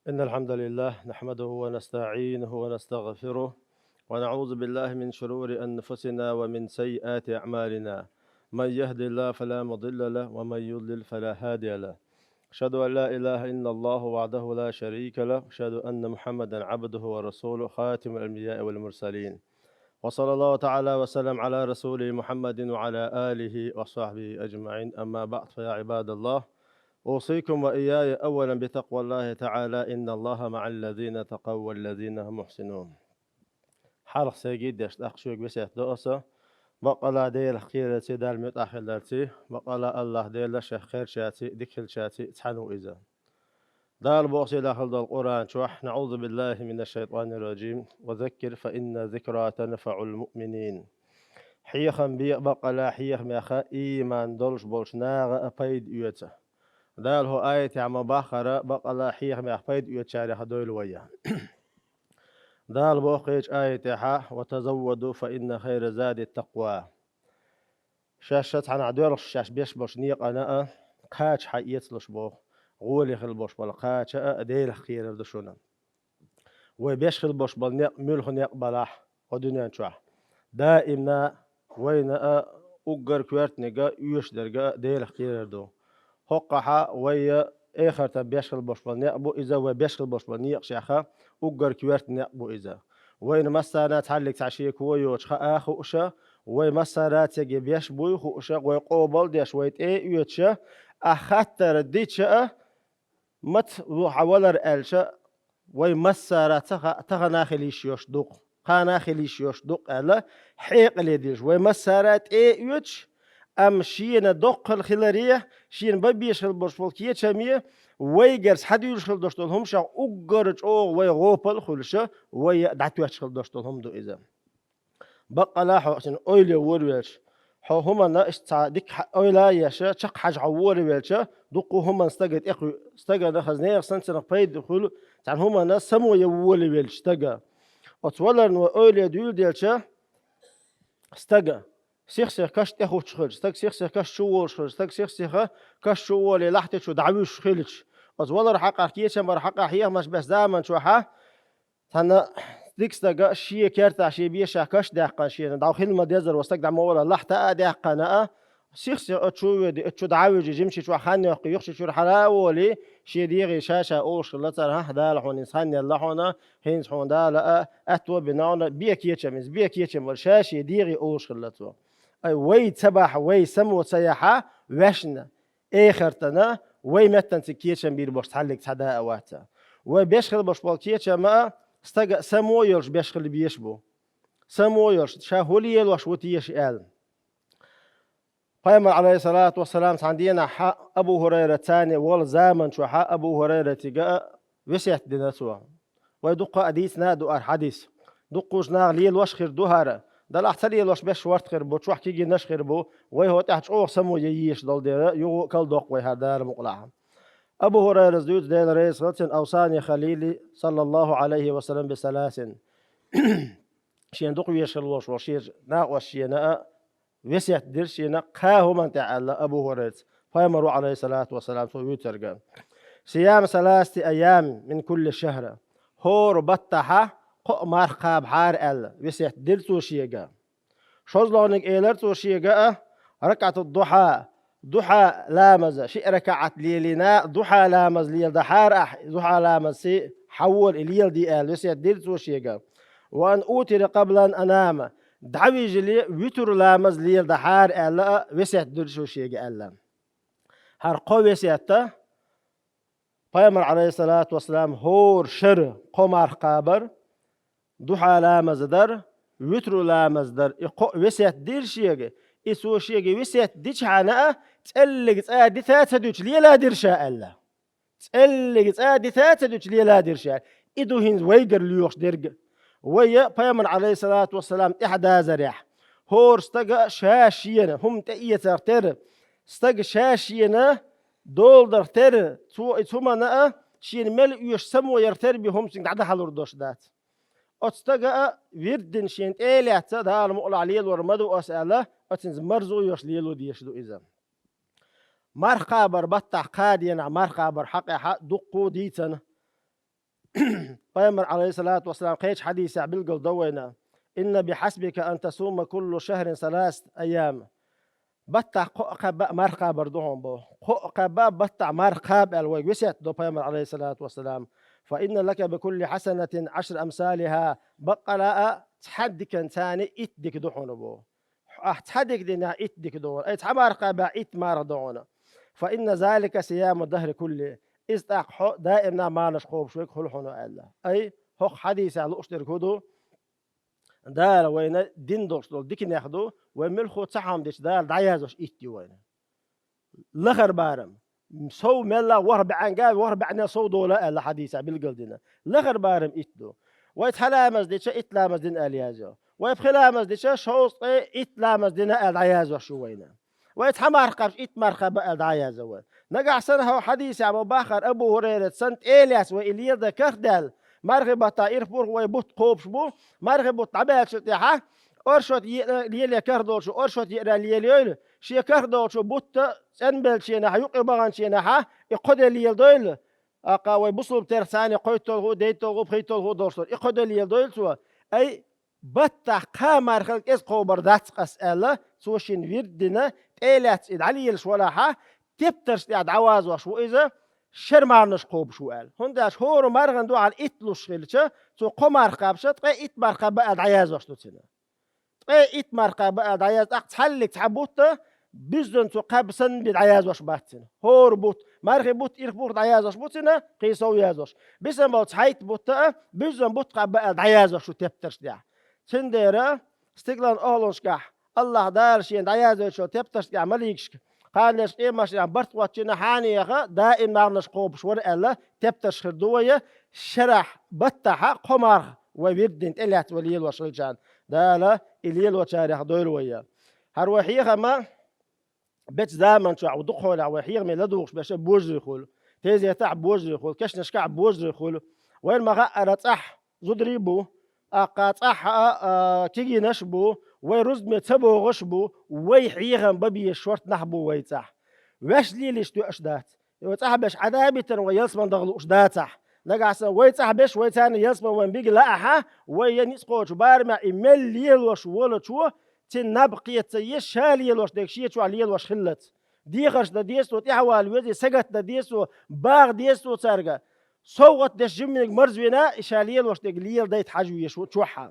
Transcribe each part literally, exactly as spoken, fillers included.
إن الحمد لله نحمده ونستعينه ونستغفره، ونعوذ بالله من شرور أنفسنا ومن سيئات أعمالنا. من يهد الله فلا مضل له، ومن يضلل فلا هادي له. أشهد أن لا إله إلا الله وحده لا شريك له، أشهد أن محمدا عبده ورسوله، خاتم الأنبياء والمرسلين. وصلى الله تعالى وسلم على رسوله محمد وعلى آله وصحبه أجمعين. أما بعد، فيا عباد الله، أوصيكم وإياي أولا بتقوى الله تعالى، إن الله مع الذين اتقوا والذين هم محسنون. Хьалха сайга деш, тӀаккха шуьга весет до аса, бакъала Делах кхерарций, Далла муьтӀахь хиларций, бакъала АллахӀ Дела шех кхерчарций, дика хилчарций цхьаьна ву иза. Дала боху сийлахь хила долу Къуръан чохь: «НаӀузу биллахӀи минаш-шайтӀанир-ражим. Ва заккир, фа инна зикра танфаӀул муъминин». Хьехам бе, бакъала хьехамех ийман долуш болчу наха а пайда оьцу. Дала хӀокху аятехь ма-баххара, бакъала хьехамех пайда оьцучарех а дойла вай. Дала боху кхечу аятехь: «Ва тазавваду, фа инна хайра зади такъва». Шаьш ша цхьанхьа доьлхуш, шаьш беш болчу некъана а кхача хьаэцалаш боху, гӀоле хила болуш болу кхача а Делах кхерар ду шуна. Вай беш хила болуш болу некъ муьлха некъ балахь хӀокху дуьнен чохь, даимна вайна а уггар коьртаниг а, оьшург а Делах кхерар ду. ХӀоккхахь вай эхартан беш хила болуш болу некъ бу иза, вай беш хила болуш болу некъашех а уггар коьрта некъ бу иза. Вайна массарна цхьаьллиг цхьа шеко йоцуш хаа хууша, вай массара а цига беш буй хууша, вай къобал а деш, вай тӀе а оьцуша, а хаттар дича а, маца ву хьан валар аьлча, вай массара а ца хаьа, тахана хила йиш йолуш ду-кх, кхана хила йиш йолуш ду-кх аьлла, хьекъале дезаш. Вай массара а тӀе а оьцуш, амма шена доккхал хиларе, шена бан беш хила болуш болу кечаме, вайгара схьадуьйлуш хила долуш долу хӀуманашах уггар чӀогӀа вай гӀопал а хуьлуша, вай а дӀатоьттуш хила долуш долу хӀума ду иза. Баккъала хьо шена ойла ян волавелча, хьо хӀуманна иштта цхьа дика хьа-, ойла а еш, чекххьажа хьо волавелча, дуккха а хӀуманна стага тӀекхуьу, стагана хаза нехан санна цунах пайда хуьлу, цхьана хӀуманна само ян волавелча стага. Оцу валарна вай ойла ян дуьйладелча, стага сих-сиха каш тӀехуттуш хилча, стаг сих-сиха каш чу волуш хилча, стаг сих-сиха каш чу волий лахьти чу дӀавуьжуш хилча, оцу валар хьакъехь, кечам бар хьакъехь хьехамаш беш заман чохьа, цхьана дика стага шен кертахь, шен бешахь каш даьккхина шена, дӀа хила ма-деззара ван стаг дӀа ма вала лахьта а даьккхина а, сих-сиха оцу чу а воьдий, оцу чу дӀа а вуьжий, жимачу чохь хан йоккхий, юхачу чуьра хьала а волий, шен дегӀе ша-ша олуш хилла цара: «ХӀан, Дала хьуна иза хан елла хьуна, хӀинца хьуна Дала а аьтто а бина хьуна, бен кечам иза, бен кечам вара», ша шен дегӀе олуш хилла цо. Ай, вай ца бахь, вай само ца яхьа, ваьшна, эхартана, вай меттанца кечам бийр болуш цхьаьллиг цхьа да а вац. Вай беш хила болуш болу кечам а стага а само йолуш беш хила безаш бу. Само йолуш, ша хӀун лелош ву теша аьлла. Пайхамар, Ӏалайхиссалату вассалам, цхьана дийнахь хьа Абу ХӀурайра царна волу заман чохьа Абу ХӀурайратига а весет дина цо. Вай дуккха а дийцина а ду хӀара хьадис. Дуккхуза наха лелош хир ду хӀара. Далахь ца лелош беш ворта хир бу, чохь кегийнаш хир бу, вай хӀо тӀехь чӀогӀа само ян езаш долу дела, юха а калдоккху вай хӀара Дала мукъалахь. Абу ХӀурайрас дуьйцу, Дела реза хила цунна: «Авсани халили, саллаллаху Ӏалайхи ва саллам, би саласин». Шена дукха везаш хила волуш волу шен накъост шена а весет дира шена кхаа хӀуманна тӀехь аьлла Абу ХӀурайрас, пайхамаро, Ӏалайхиссалату вассалам, цо вуьйцург. «Сияма саласати айям мин кулли шахр». ХӀора баттахьа кхо а марха кхабахьара аьлла, весет дира цо шега. ШозлагӀниг элира цо шега а: «РакаӀату духьа». Духьа ламаза, шиъ ракаӀат лелийна, духьа ламаз леладахьара ахь, духьа ламаз се хьавола и леладе аьлла, весет дира цо шега. «Ва ан утира къабла ан анама». ДӀавижале вуьтур ламаз леладахьара аьлла а, весет дира цо шега аьлла. ХӀара кхо весетта, пайхамар, Ӏалайхиссалату вассалам, хӀора шара кхо марха кхабар, духьа ламаз дар, вуьтур ламаз дар, и кхо а весет дира шега, и цо шега весет дичхьана а, цӀеллиг цӀа дита а ца дуьтуш леладира ша аьлла. ЦӀеллиг цӀа дита а ца дуьтуш леладира ша. И ду хӀинца вайгара лоьхуш дерг. Вай а пайхамар, Ӏалайхиссалату вассалам, тӀаьхьадазарехь, хӀора стага а ша шена хӀума тӀеэцар тера, стага ша шена доладар тера, цо и цу хӀуманна а шена мел оьшу само яр тера бен хӀума цуьнга дӀадахьалур долуш дац. Оцу стага а вирд дина шена тӀе а лаьцна, Дала мукъалахь лелор ма ду ас аьлла, оцуьнца марзо йолуш лело дезаш ду иза. Марха кхабар баттахь кхаа денахь марха кхабар хьакъехьа дуккха а дийцина. Пайхамар, алейхиссалату вассалам, кхечу хьадисехь билгал до вайна: «Инна бихьасбика ан тасума кулла шахрин саласат айям». Баттахь кхо а кхаба а марха кхабар ду хьуна бо. Кхо а кхаба а баттахь марха кхаба аьлла вайга весет до Пайхамар, алейхиссалату вассалам. «Фа инна лака бикулли хьасанатин Ӏашра амсалиха». Баккъала а цхьа дикан царна итт дика ду хьуна бо. Ахь цхьа дика динехь, итт дика ду хьуна. Ай, цхьа марха кхабехь, итт марха ду хьуна. «Фа инна залика сияму дахри кулли». Иза тӀаккха хьо даимна марханаш кхобуш верг хуьлу хьуна аьлла. Ай, хӀокху хьадисехь лууш дерг хӀун ду? Дала вайна дина долуш долу диканех ду, вай муьлхха а цхьа хьума дича Дала дӀаязвеш итт ю вайна. Лахара барам. Сов мелла ворхӀ баьӀанга, ворхӀ баьӀне сов дола аьлла хьадисехь билгал дина. Лахара барам итт ду. Вай цхьа ламаз дича, итт ламаз дина аьлла язйо. Вай пхи ламаз дича, шовзткъе итт ламаз дина аьлла дӀаязвеш ю вайна. Вай цхьа марха кхабча, итт марха кхаба аьлла дӀаязйо вайна. Нагахь санна хьо хьадисехь ма баххара Абу ХӀурайрат санна, тӀелец вай и леладан карх даьлла, мархи баттахь ирх-пурх вай бутт кхобуш бу, мархи бутт дӀабаьллачул тӀаьхьа, оршот е-, леле карх долчу, оршот еара лелайойла, шен карх долчу бутт цӀенбеллаченахь, юкъа баханченахь, и кхо де леладойла, аккха вай бусулба терх царна кхойтталгӀа, дейтталгӀа, пхийтталгӀа долуш дара, и кхо де леладойла цо, ай, баттахь кхаа мархал кӀезиг кхобур дац-кх ас аьлла, цо шен вирд дина, тӀелаьцна и дӀалелаш валахьа, тептарш тӀехь дӀавазош ву иза, шер марханаш кхобуш ву аьлла. ХӀунда аьлча хӀора мархана дуьхьал итт луш хилча, цо кхо марха кхабча, ткъе итт марха кхаба аьлла дӀаязвеш ду цуьнан. Ткъе итт марха кхаба аьлла дӀаяза, тӀаккха цхьаллиг цхьа бутт а, биззан цу кхаба санна бен дӀаязвеш бац цуьнан. ХӀора бутт, мархи бутт, ирх-пурх дӀаязвеш бу цуьнан, кхин сов язвеш. Бисана болу цхьайтта бутт а, биззан бутт кхаба аьлла дӀаязвеш шу тептарш тӀехь. Цундела стигалан охӀланашкахь, АллахӀ Дала шена дӀаяздойчу тептарш тӀехь маликашка, кхана дерш къематдийнахь барт кхоччина хьанеха даим марханаш кхобуш вара аьлла, тептарш хир ду вай, шарахь баттахьа кхо марха вай вирд дина тӀелаьцна вай лелош хилчарна, Дала и лелочарех дойла вай. ХӀара вай хьехама, бечу заманчохь ву дукхахьолехь вай хьехаме ладугӀуш берш божарий хуьлу, тезетахь божарий хуьлу, кешнашкахь божарий хуьлу. Вайна ма-хаъара цӀахь зударий бу, аккха цӀахь а, а, кегийнаш бу, вай рузбане ца богӀуш бу, вай хьехам бан безаш шорта нах бу вай цӀахь. Ваьш лелийча тоьаш дац. И вай цӀахь берш Ӏадабитина вай ялсамане даха лууш дацахь. Нагахь санна вай цӀахь берш вай царна ялсамане вайн бига лаахьа, вай я ницкъ кхочу барамехь и мел лелош волчо, цуьнан наб кхета ца еза, ша лелош дерг шен чохь лелош хиллалц. Дехарш дан деза цо, тӀаьхьавала везий, сагатдан деза цо, багӀа деза цо цаьрга. СовгӀат деш жиманиг марзвина, и ша лелош дерг леладайта хьажа везаш ву чохь а.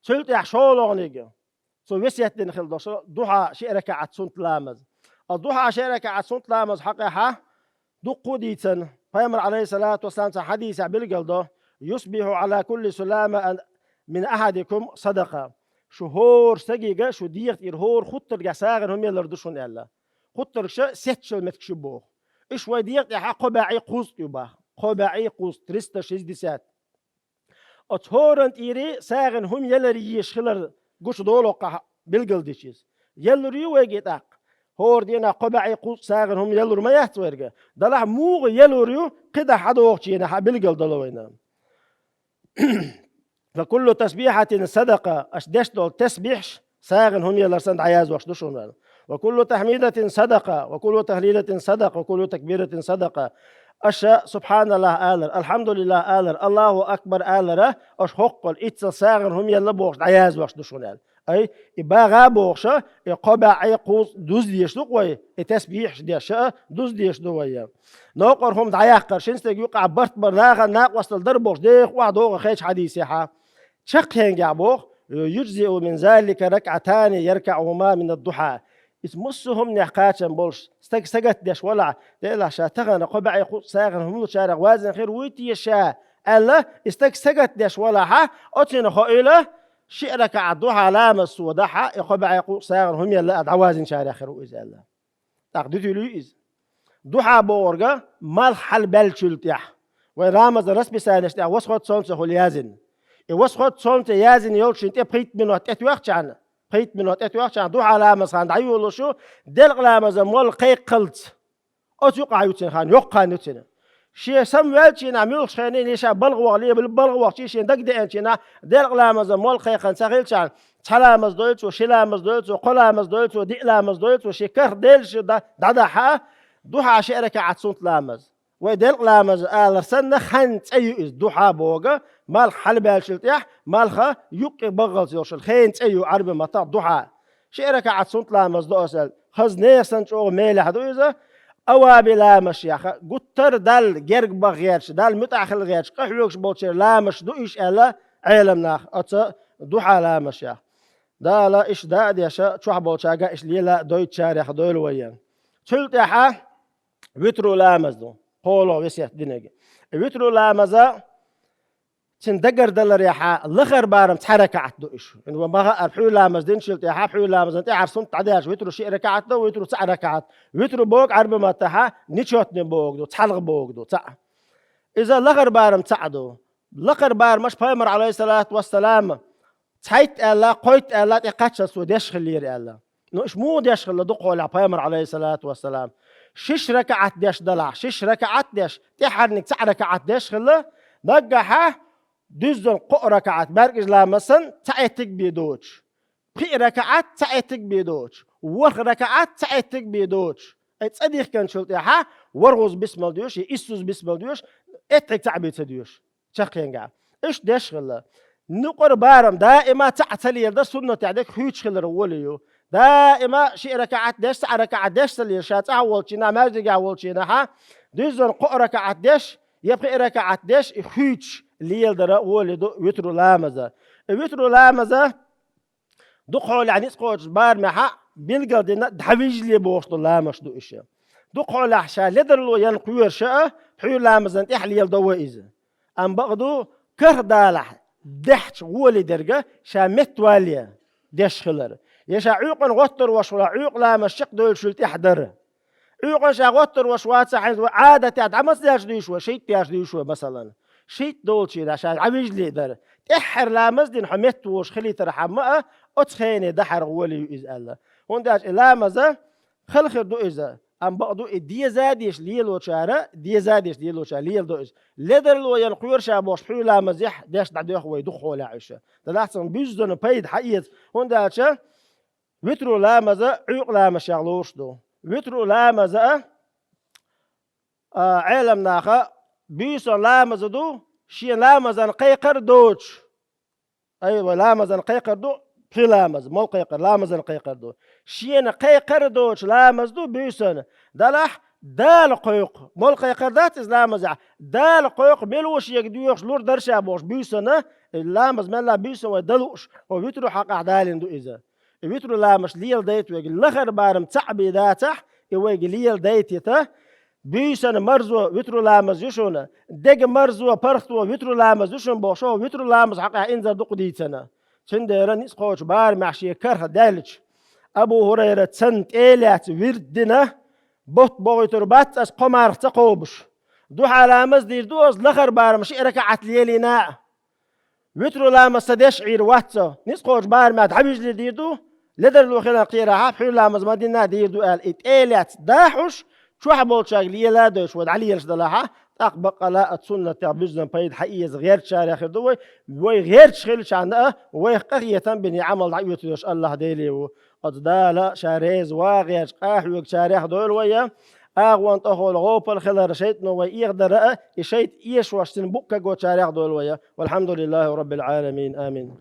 Цул тӀаьхьа шолгӀаниг, цо весет дина хила долуш, духьа ши ракаӀат суннат ламаз. Ас духьа ши ракаӀат суннат ламаз хьакъехьа дуккха а дийцина, Пайхамар, алейхиссалату вассалам, цхьа хьадисехь билгал до: «Юсбиху Ӏала кулли сулама ан-, мин ахьадикум садакъа». Шу хӀора сагига, шу дегӀа тӀера хӀора хуттаргахь сагӀина хӀума ялар ду шуна аьлла. Хуттаргаш сетташ йолу меттигаш ю боху. Уьш вай дегӀа тӀехь кхо бӀе кхузткъа ю боху. Кхо бӀе кхузткъа, триста шестьдесят. Оцу хӀоран тӀера сагӀина хӀума ялар езаш хилар гучудолу-кх ахь билгал дича иза. Ялур ю вайга и тӀаккха? ХӀора дийнахь кхо бӀе кхузткъа сагӀина хӀума ялур ма яц вайга. Делахь муха ялур ю, кхидӀа хьадогӀучу дийнахь билгал дало вайна. «Фа куллу тасбихьатин садакъа», аша деш долу тасбихьаш сагӀина хӀума ялар санна дӀаяздеш ду шуна. «Ва куллу тахьмидатин садакъа, ва куллу тахлилатин садакъа, ва куллу такбиратин садакъа». Аша «Субханаллах» алар, «Алхьамдулиллах» алар, «Аллаху акбар» алара, аша хӀоккхул иццал сагӀина хӀума елла бохуш дӀаяздеш ду шуна аьлла. Ай, и багӀа бохуша, и кхо бӀе кхузткъа дуза дезаш ду-кх вай, и тасбихьаш деш а дуза дезаш ду вай. Новкъара хӀума дӀаяккхар, шина стеган юкъахь барт бар, нахана накъосталла дар бохуш, деха охьадогӀу кхечу хьадисехьа. Чаккхенгахь боху: «Юджзиу мин залика ракаӀатани яркаӀухума минад-духьа». Иза массо а хӀуманех кхачам болуш, стаг сагатдеш валахь, делахь ша тахана кхо бӀе кхузткъа сагӀина хӀума лучарех вазина хир вуй те ша, аьлла, и стаг сагатдеш валахьа, оццина хоийла, шиъ ракаӀат духьа ламаз цо дахьа, и кхо бӀе кхузткъа сагӀина хӀума елла а дӀавазинчарех хир ву иза аьлла. ТӀаккха дуьтуьйлуй иза. Духьа бохург малх хьалабаьллачул тӀаьхьа. Вай рамазан расписанеш тӀехь восход солнца хуьлу яздина. И восход солнца яздина йолчу шин тӀе пхийтта минот тӀетоьхчарна, пхийтта минот тӀетоьхчарна духьа ламаз хан дӀайолуш ю, делкъа ламазан молла кхайкхалц. Оцу юкъахь ю цуьнан хан, йоккха хан ю цуьнан. Шен самаваьллачийнахь муьлххачу хенахь, ша балха ваха лебала, балха вахчий шен дагадеанчийнахь, делкъа ламазан молла кхайкхана ца хилчарна, цхьа ламаз дойла цо, ши ламаз дойла цо, кхо ламаз дойла цо, диъ ламаз дойла цо, шен карх деллаш дан дӀадахьа, духьа шиъ ракаӀат суннат ламаз. Вай делкъа ламаз алар санна, хан цӀе ю иза, духьа боху, малх хьалабаьллачул тӀехьа, малха юккъе багӀалц йолуш, хен цӀе ю Ӏарбийн маттахь духьа. Ши ракаӀат суннат ламаз до аса аьлла, хаза нехан санна чӀогӀа мелехь ду иза, аваби ламаш яха, гуттар а Далла герга баха гӀерташ, Далла муьтӀахь хила гӀерташ, къахьоьгуш болчеран ламаш ду уьш аьлла, Ӏеламнаха оцу духьа ламаш яха. Дала иштта даа а деша, чохь болчаьрга иштта лела а дойтучарех дойла вай. Цул тӀаьхьа витру ламаз ду, кхоалгӀа весет динарг. Витру ламаза цуьнан дагардаларехьа лахара барам цхьа ракаӀат ду уьш. Ва ма хаара, пхьуьйра ламаз динчул тӀаьхьа, пхьуьйра ламазан тӀаьхьара суннат дӀадаьлча, витру шиъ ракаӀат ду, витру цхьаъ ракаӀат. Витру бохург Ӏарбийн маттахьа нечётный бохург ду, цхьалха бохург ду, цхьаъ. Иза лахара барам цхьаъ ду. Лакхара барамаш пайхамар, Ӏалайхиссалату вассалам, цхьайтта аьлла, кхойтта аьлла, тӀекхаччалц цо деш хиллера аьлла. Ну, уьш муха деш хилла дукхахьолахь пайхамар, Ӏалайхиссалату вассалам? Шиш ракаӀат деш далахь, шиш ракаӀат деш, тӀаьххьарниг цхьаъ ракаӀат деш хилла, наггахьа дуьззина кхоъ ракаӀат, бӀаьргижа ламаз санна, цхьа эттиг бен доцуш. Пхиъ ракаӀат цхьа эттиг бен доцуш. ВорхӀ ракаӀат цхьа эттиг бен доцуш. Ай цӀа дихканчул тӀаьхьа ворхӀазза бисмал доьшу, я иссазза бисмал доьшу, эттиг цхьаъ бен ца доьшу. Чаккхенгахь. Иштта деш хилла. Нукъара барам даима цхьаъ ца леладар суннатехь дерг хуьйцуш хилар гӀоле ю. Даима шиъ ракаӀат деш, цхьаъ ракаӀат деш ца лела, ша цӀахь волчу хенахь, маьждигехь волчу хенахьа, дуьззина кхоъ ракаӀат деш, я пхиъ ракаӀат деш, и хуьйцуш леладар гӀоле ду витру ламаза. И витру ламаза дукхахьолахь ницкъ кхочуш барамехьа билгал дина дӀавижале бохуш долу ламаш ду иша. Дукхахьолахь ша ледарло ян кхоьруш а, пхьуьйра ламазан тӀехь леладо вай иза. Амма бакъ ду, карх далахь, даьхьча гӀоле дерг ша меттавалле деш хилар. Я ша Ӏуьйкъана гӀоттар ваш вала, Ӏуьйкъа ламаз чекхдевллачул тӀаьхьа дара. Ӏуьйкъана ша гӀоттар ваш вацахь, хьайна вай Ӏадатехь дӀа маца даьлча дуьйш вай, шийтта даьлча дуьйш вай, масалан. Шийтта долчу хенахь ша дӀавижале дара. ТӀаьххьара ламаз дина хьо меттаволуш хилийтархьама а, оцу хенахь дахьар гӀоле ю иза аьлла. ХӀунда аьлча и ламаза хала хир ду иза, амма бакъ ду и деза а деш лелочара, деза а деш лелочара леладо иза. Ледарло ян кхоьруш а бохуш пхьуьйра ламазехь деш дӀадоьху вай дукхахьолахь иша. Делахь цунна буьззина пайда хьаэца, хӀунда аьлча витру ламаза Ӏуьйкъа ламашех лоруш ду. Витру ламаза а, а, Ӏеламнаха буьйсанна ламаза ду, шен ламазан кхайкхар а доцуш. Ай, вай ламазан кхайкхар ду, пхи ламаз, мол кхайкхар, ламазан кхайкхар ду. Шена кхайкхар а доцуш ламаз ду буьйсанна. Делахь Дала кхойкху, мол кхайкхар дац иза ламазехь, Дала кхойкху, мила ву шега доьхуш лур дара ша бохуш буьйсанна, и ламаз мелла буьйсанна вай дан лууш, хӀо витру хьакъехь далийна ду иза. И витру ламаш леладайта вайга лахара барам цхьаъ бен дацахь, и вайга леладайтийта, буьйсанна марзо витру ламаз ю шуна, дега марзо, паргӀато витру ламаз ю шуна бохуш, хӀо витру ламаз хьакъехь инзар дукха дийцина. Цундела ницкъ кхочу барамехь шен карх даьллачу Абу ХӀурайрас санна тӀе а лаьцна вирд дина, ботт бохуьйтур бац ас кхо марха ца кхобуш. Духьа ламаз дийр ду ас лахара барам шиъ ракаӀат лелийна а. Витру ламаз ца деш Ӏийр вац со, ницкъ кхочу барамехь дӀавижале дийр ду, ледарло хиларна кхерахьа пхьуьйра ламаз ма динна а дийр ду аьлла, и тӀе а лаьцна дахьуш, чохь болчаьрга лела а дойтуш вай дӀалелаш далахьа, тӀаккха баккъала а суннатех буьззина пайда хьаэца гӀертачарех хир ду вай, вай гӀерташ хилчахьана а, вайх къахетам бина и Ӏамал дӀаоьцуш Аллахь Деле ву. Оцу Дала ша реза ван гӀерташ къахьоьгучарех дойла вай, агӀон тӀехула гӀопал хилар шайтӀано вай эгӀадара а, и шайтӀа эшош цуьнан букъ кагочарех дойла вай. Валхьамдулиллахи раббил Ӏаламин. Амин.